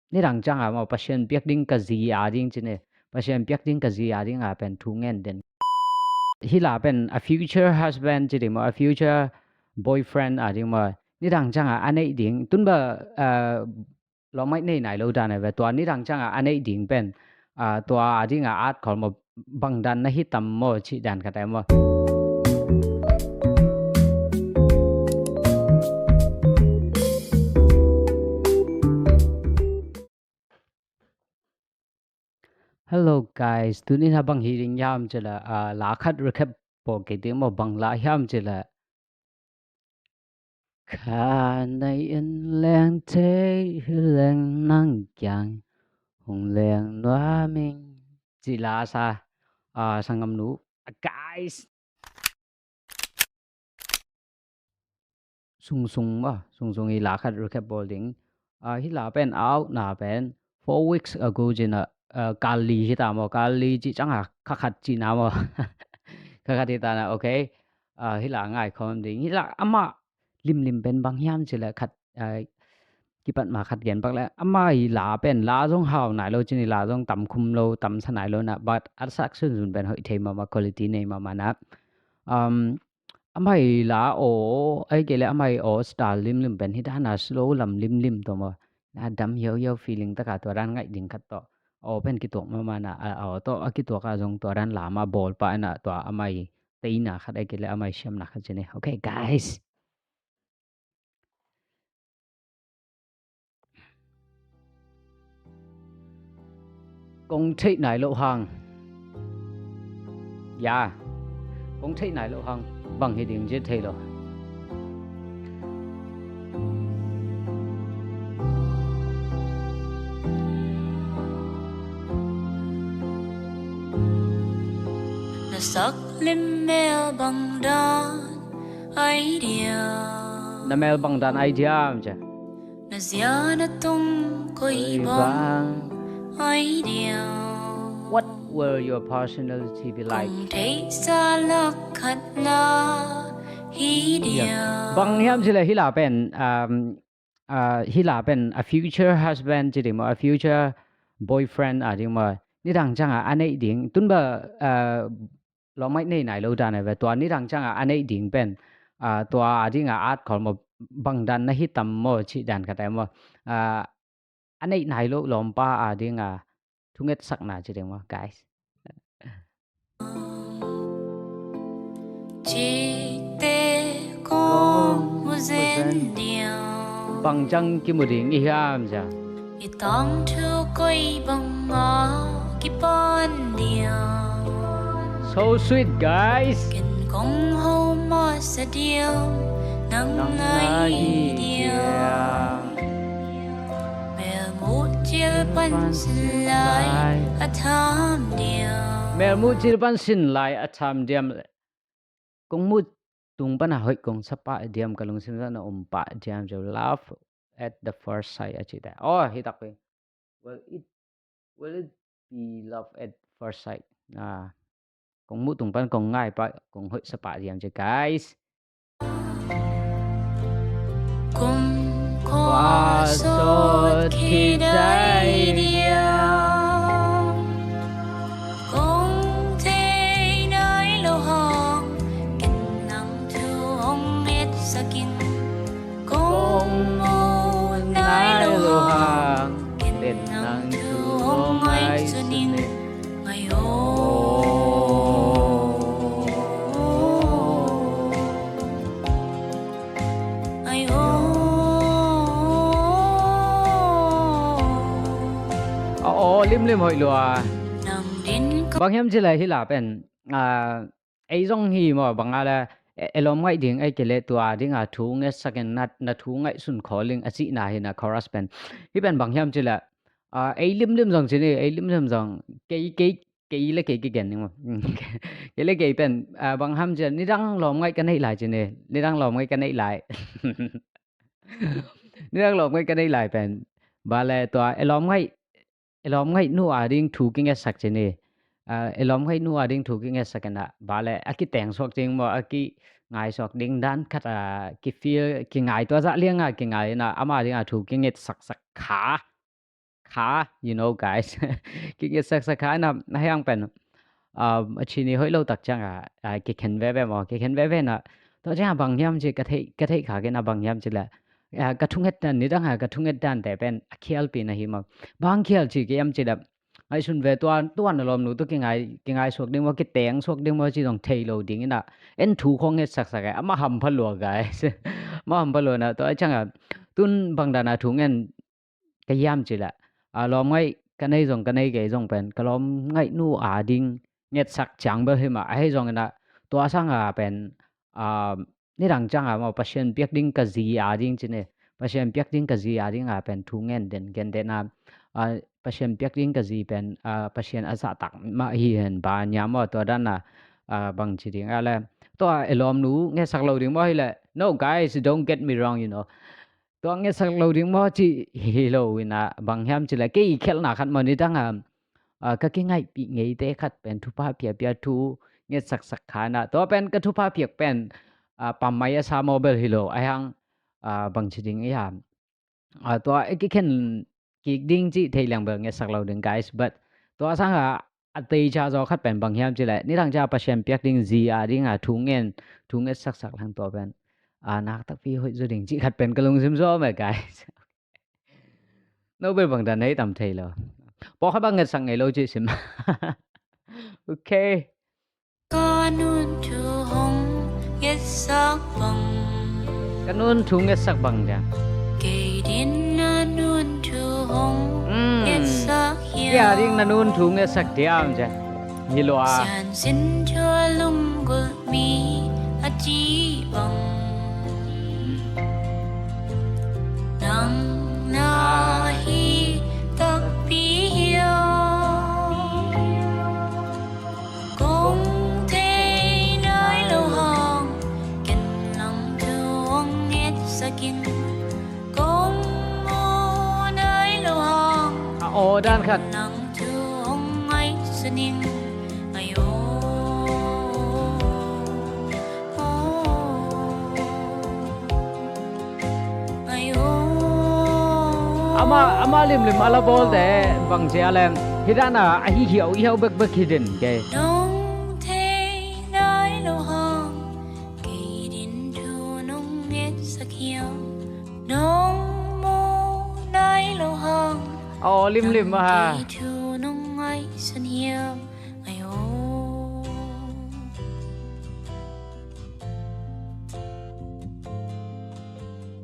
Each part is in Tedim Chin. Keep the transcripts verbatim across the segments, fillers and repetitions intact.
nidang ciang a maw, Pasian piak ding ka zi a ding ci ni. Pasian piak ding ka zi a ding a pen thu ngen den. Hih la pen a future husband ci ding maw, a future boyfriend a ding maw, nidang ciang a a neih ding. Tun ba, ah, lawmngaih nei nai lo dan a ve, tua nidang ciang a a neih ding pen, ah, tua a ding a at khol maw, bang dan na hi tam maw, cih dan khat a maw. Hello guys, tuni na bang hi ding hiam cih leh, ah, la khat recap bawl kik ding maw, bang la hiam cih leh. Kha nei in leng thei hi leng nang kiang hong leng nuam ing. Cih la sa, ah, sanggamnu. Ah, guys. Sungsung maw, sungsung i la khat recap bawl ding. Ah, hih la pen out na pen four weeks ago ci na, ah, kal li hi ta maw, kal li cih ciang a kha khat cih na maw. Kha khat hi ta na, okay. Ah, hih la ngai khawm ding. Hih la amah limlim pen bang hiam cih leh khat, ah, kipat ma khat gen pak leh, amah i la pen la zong hau nai lo ci ni, la zong tam khum lo, tam sa nai lo na, but a sak sunsun pen hoih thei mahmah, quality nei mahmah na. Um, amah i la aw, ahih kei leh amah i aw style limlim pen hih dan a slow lam limlim tawh maw, na dam hiauhiau feeling tak a tua dan ngaih ding khat tawh, aw pen kituak mahmah na, a aw tawh a kituak a zong tua dan la mah bawl pah na, tua amah i teina khat ahih kei leh amah i siamna khat ci ni. Okay guys. Kong theih nai loh hang. Ya. Kong theih nai loh hang. Bang hi ding ci thei lo. Na sak lim mel bang dan ai diam. Na mel bang dan ai diam ci. Na zia na tung koi bang ai diam. What will your personality be like? Kong theihsa lak khat la hi diam. Bang hiam cih leh hih la pen, um, ah, hih la pen a future husband ci ding maw, a future boyfriend a ding maw, nidang ciang a a neih ding. Tun ba, ah, lawmngaih nei nai lo dan a ve, tua nidang ciang a a neih ding pen, ah, tua a ding a at khol maw, bang dan na hi tam maw, cih dan khat a maw. Ah, a neih nai lo lawmpa a ding a thungetsakna ci ding maw, guys. Cikte kong mu zen diam. Bang ciang kimu ding i hiam cia. I tangthu koi bang a kipan diam. So sweet, guys. Ken kong ho masa diam, nang nai diam. Melmuh cil pan sin lai a tham diam. Melmuh cil pan sin lai a tham diam. Kong muh tung pan a hoih kong sa pah diam, ka lungsim zah na om pah diam, cia love at the first sight a ci ta. Oh, hi tak pi. Will it, will it be love at first sight? Ah, kong muh tung pan kong ngai pah, kong hoih sa pah diam cia, guys. Kum khua sawt khit dai diam. Kong thei nai lo hang, ken nang thu hong etsak in. Kong mu nai lo hang, ken nang thu hong ngaihsun in. Ngai aw. Ngai aw. Aw, limlim hoih lua. Bang hiam cih leh hih la pen, ah, ei zong hi maw, bang a leh, e, e lawm ngaih ding, ei kei leh tua ding a thu ngetsak in na, na thu ngaihsun khawl ing a cihna hi na, chorus pen. Hih pen bang hiam cih leh, ah, ei limlim zong ci ni, ei limlim zong, kei, kei, kei leh kei kigen ning maw. Kei leh kei pen, ah, bang hiam cih leh, nidang lawm ngaih ka neih lai ci ni, nidang lawm ngaih ka neih lai. Nidang lawm ngaih ka neih lai pen. Ba leh tua, e lawm ngaih, e lawm ngaih nu a ding thu kingetsak ci ni. Ah, e lawm ngaih nu a ding thu kingetsak in a. Ba leh a kiteng suak ding maw, a kingai suak ding dan khat a, ki feel, kingai tua zah liang a, kingai in a, ama ding a thu kingetsak sak kha. kha, you know, guys. Kingetsak sak kha na, na hiang pen. Um, a chini hoih lo tak ciang a, a, kikhen veve maw, kikhen veve na. Tua ciang a bang hiam ci ka theih, ka theih kha kei na bang hiam ci le. A, ka thunget dan, nidang a ka thunget dan te pen a khialpi na hi maw. Bang khial ci kei hiam ci le. Ngaihsun ve tua, tua na lawmnu tu kingai, kingai suak ding maw, kiteng suak ding maw ci zong thei lo ding ina. En thu khong ngetsak sak e, ama hampha lua guys. Ama hampha lua na, tua ciang a, tun bang dan a thu ngen ka hiam ci le. A, lawm ngaih ka nei zong ka nei kei zong pen, ka lawm ngaih nu a ding ngetsak ciang bel hi mah, ahi zong ina, tua sang a pen, a, nidang ciang a maw, Pasian piak ding ka zi a ding ci ni. Pasian piak ding ka zi a ding a pen thu ngen den, gen den a, a, Pasian piak ding ka zi pen, a, Pasian a zahtak mah hi hen ba niam maw, tua dan a, a, bang ci ding a le. Tua e lawmnu ngetsak lo ding maw hi le. No, guys, don't get me wrong, you know. Tua ngetsak lo ding maw ci hi lo ina bang hiam ci le. Kei khelhna khat maw nidang a, a, ka kingaihpih ngeite khat pen thupha piapia thu ngetsak sak kha na. Tua pen ka thupha piak pen, a, pammai a sa maw bel hi lo. A hiang, a, bang ci ding i hiam. A, tua e kikhen kik ding ci thei liang bel ngetsak lo ding guys. But tua sang a, a teicha zaw khat pen bang hiam ci le. Nidang ciang a Pasian piak ding zi a ding a thu ngen, thu ngetsak sak lang tua pen. A, nak takpi hoih zaw ding ci khat pen ka lungsim zaw me guys. No bel bang dan hei tam thei lo. Pawlkhat bang ngetsak ngei lo ci sim. Okay. Ka nun thu hong ngetsak bang. Ka nun thu ngetsak bang ja. Kei din na nun thu hong ngetsak hiam. Kei a ding na nun thu ngetsak diam ja. Hi lua. Sian sin thua lunggulh mi a ci bang. Nang na hi takpi hiam. Kong thei nai lo hang, ken nang thu hong ngetsak in. Kong mu nai lo hang, a aw dan khat. Nang thu hong ngaihsun in. Ai aw. Ai aw. Ama, ama limlim a la bawlte bang cia lem. Hi dan a, a hi hiau hiau bekbek hi den kei. Nong thei nai lo hang, kei din thu nong ngetsak hiam. Nong mu nai lo hang. Aw, limlim a ha. Kei thu nong ngaihsun hiam. Ai aw.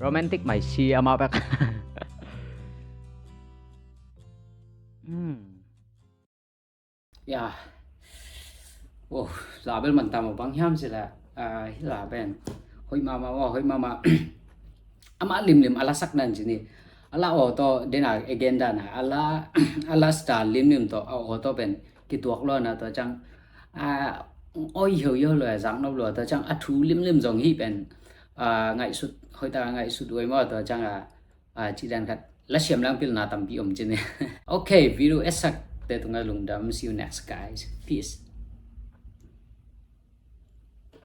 Romantic mai si ama bek. Hmm. Ya. Oh, la bel man tam bang hiam si la. Ah, hi la ben. Hoih mama, oh, hoih mama. Ama limlim a la sak nan ci ni. A la aw to, den a agenda na. A la, a la style limlim to, a aw to pen kituak lo na to ciang. Ah, oi hiau hiau lo, zak nop lo to ciang. A thu limlim zong hi pen. Ah, ngaihsut, hoih ta ngaihsut uai maw to ciang a. Ah, ci dan khat. La siam lang pilna tampi om ci ni. Okay, video esak te tunga lungdam. See you next, guys. Peace.